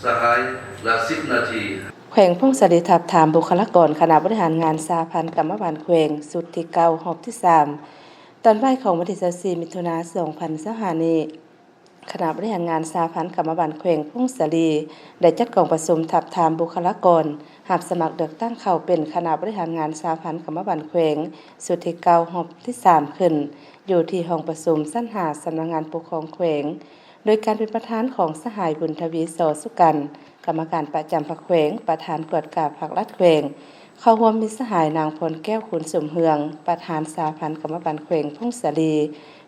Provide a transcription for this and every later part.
ສະຫາຍ ລະສິບນາທີ. ແຂວງຜົ້ງສາລີທາບທາມບຸກຄະລາກອນຄະນະບໍລິຫານງານສະຫະພັນກຳມະບານແຂວງ ຊຸດທີເກົ້າ ຮອບທີສາມ ຕອນບ່າຍຂອງວັນທີຊາວສີ່ ມິຖຸນາ ສອງພັນຊາວຫ້ານີ້, ຄະນະບໍລິຫານງານສະຫະພັນກຳມະບານແຂວງຜົ້ງສາລີ ໄດ້ຈັດກອງປະຊຸມທາບທາມບຸກຄະລາກອນຮັບສະໝັກເລືອກຕັ້ງເຂົ້າເປັນຄະນະບໍລິຫານງານສະຫະພັນກຳມະບານແຂວງ ຊຸດທີເກົ້າ ຮອບທີສາມ ຂຶ້ນ ຢູ່ທີ່ຫ້ອງປະຊຸມຊັ້ນຫ້າ ສຳນັກງານປົກຄອງແຂວງ ໂດຍການເປັນປະທານຂອງສະຫາຍ ບຸນທະວີ ສໍສຸກັນ ກຳມະການປະຈຳພັກແຂວງ, ປະທານກວດກາພັກລັດແຂວງ, ເຂົ້າຮ່ວມມີສະຫາຍ ນາງ ພອນແກ້ວ ຄູນສົມເຮືອງ ປະທານສະຫະພັນກຳມະບານແຂວງຜົ້ງສາລີ,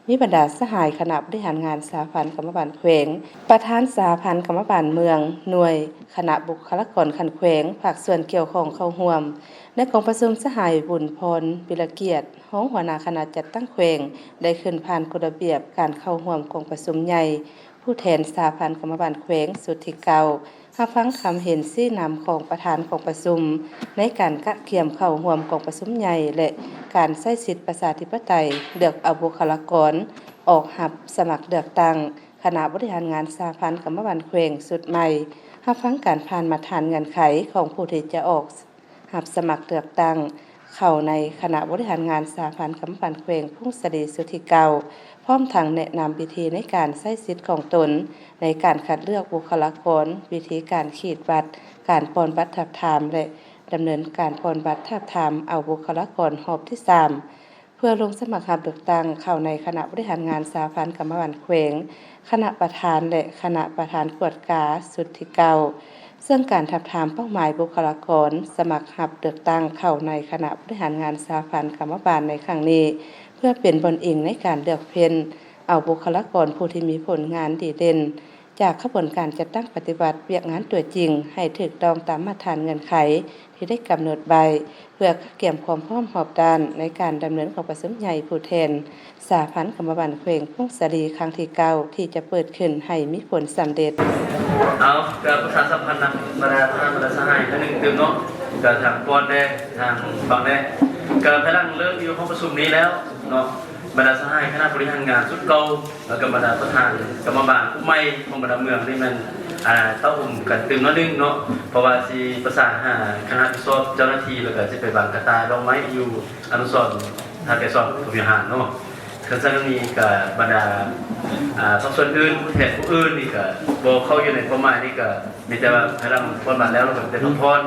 ມີບັນດາສະຫາຍຄະນະບໍລິຫານງານສະຫະພັນກຳມະບານແຂວງ, ປະທານສະຫະພັນກຳມະບານເມືອງ, ໜ່ວຍ, ຄະນະບຸກຄະລາກອນຂັ້ນແຂວງ, ພາກສ່ວນກ່ຽວຂ້ອງເຂົ້າຮ່ວມ. ໃນກອງປະຊຸມ, ສະຫາຍ ບຸນພອນ ວິລະກຽດ ຮອງຫົວໜ້າຄະນະຈັດຕັ້ງແຂວງ ໄດ້ຂຶ້ນຜ່ານກົດລະບຽບການເຂົ້າຮ່ວມກອງປະຊຸມໃຫຍ່ຜູ້ແທນສະຫະພັນກຳມະບານແຂວງຊຸດທີເກົ້າ, ຮັບຟັງຄຳເຫັນຊີ້ນຳຂອງປະທານກອງປະຊຸມ ໃນການກະກຽມເຂົ້າຮ່ວມກອງປະຊຸມໃຫຍ່ ແລະ ການໃຊ້ສິດປະຊາທິປະໄຕເລືອກເອົາບຸກຄະລາກອນອອກຮັບສະໝັກເລືອກຕັ້ງຄະນະບໍລິຫານງານສະຫະພັນກຳມະບານແຂວງຊຸດໃໝ່, ຮັບຟັງການຜ່ານມາດຕະຖານເງື່ອນໄຂຂອງຜູ້ທີ່ຈະອອກ ຮັບສະໝັກເລືອກຕັ້ງເຂົ້າໃນຄະນະບໍລິຫານງານສະຫະພັນກຳມະບານແຂວງຜົ້ງສາລີຊຸດທີເກົ້າ, ພ້ອມທັງແນະນຳວິທີໃນການໃຊ້ສິດຂອງຕົນໃນການຄັດເລືອກບຸກຄະລາກອນ, ວິທີການຂີດບັດ, ການປ່ອນບັດທາບທາມ ແລະ ດຳເນີນການປ່ອນບັດທາບທາມເອົາບຸກຄະລາກອນຮອບທີສາມ ເພື່ອລົງສະໝັກຮັບເລືອກຕັ້ງເຂົ້າໃນຄະນະບໍລິຫານງານສະຫະພັນກຳມະບານແຂວງ, ຄະນະປະທານ ແລະ ຄະນະປະທານກວດກາຊຸດທີເກົ້າ, ເຊິ່ງການທາບທາມເປົ້າໝາຍບຸກຄະລາກອນສະໝັກຮັບເລືອກຕັ້ງເຂົ້າໃນຄະນະບໍລິຫານງານສະຫະພັນກຳມະບານໃນຄັ້ງນີ້ ເພື່ອເປັນບ່ອນອີງໃນການເລືອກເຟັ້ນເອົາບຸກຄະລາກອນຜູ້ທີ່ມີຜົນງານດີເດັ່ນ ຈາກຂະບວນການຈັດຕັ້ງປະຕິບັດວຽກງານຕົວຈິງ ໃຫ້ຖືກຕ້ອງຕາມມາດຕະຖານເງື່ອນໄຂທີ່ໄດ້ກຳນົດໄວ້ ເພື່ອກະກຽມຄວາມພ້ອມຮອບດ້ານໃນການດຳເນີນກອງປະຊຸມໃຫຍ່ຜູ້ແທນສະຫະພັນກຳມະບານແຂວງຜົ້ງສາລີຄັ້ງທີເກົ້າ ທີ່ຈະເປີດຂຶ້ນໃຫ້ມີຜົນສຳເລັດ. ເອົາ ກະປະຊາສຳພັນນຳບັນດາທ່ານບັນດາສະຫາຍໜ້ອຍໜຶ່ງຕື່ມເນາະ, ກະທາງປ່ອນແດ່ ທາງຟັງແດ່ ກະພາຍຫຼັງເລີກຢູ່ຫ້ອງປະຊຸມນີ້ແລ້ວເນາະ, ບັນດາສະຫາຍຄະນະບໍລິຫານງານຊຸດເກົ່າ ແລ້ວກໍບັນດາປະທານກຳມະບານຜູ້ໃໝ່ຂອງບັນດາເມືອງນີ້ແມ່ນ ອ່າ ເຕົ້າໂຮມກັນຕື່ມໜ້ອຍໜຶ່ງເນາະ, ເພາະວ່າຊິປະສານຫາຄະນະຮັບຜິດຊອບເຈົ້າໜ້າທີ່ ແລ້ວກໍຊິໄປວາງກະຕ່າດອກໄມ້ຢູ່ອະນຸສອນທ່າໄກສອນພົມວິຫານເນາະ. ຄັນຊັ້ນນີ້ກໍບັນດາ ອ່າ ພາກສ່ວນອື່ນ ແທນຜູ້ອື່ນນີ້ກໍບໍ່ເຂົ້າຢູ່ໃນເປົ້າໝາຍ, ນີ້ກໍມີແຕ່ວ່າພາຍຫຼັງປ້ອນບາດແລ້ວ ແລ້ວກໍໄດ້ພັກຜ່ອນ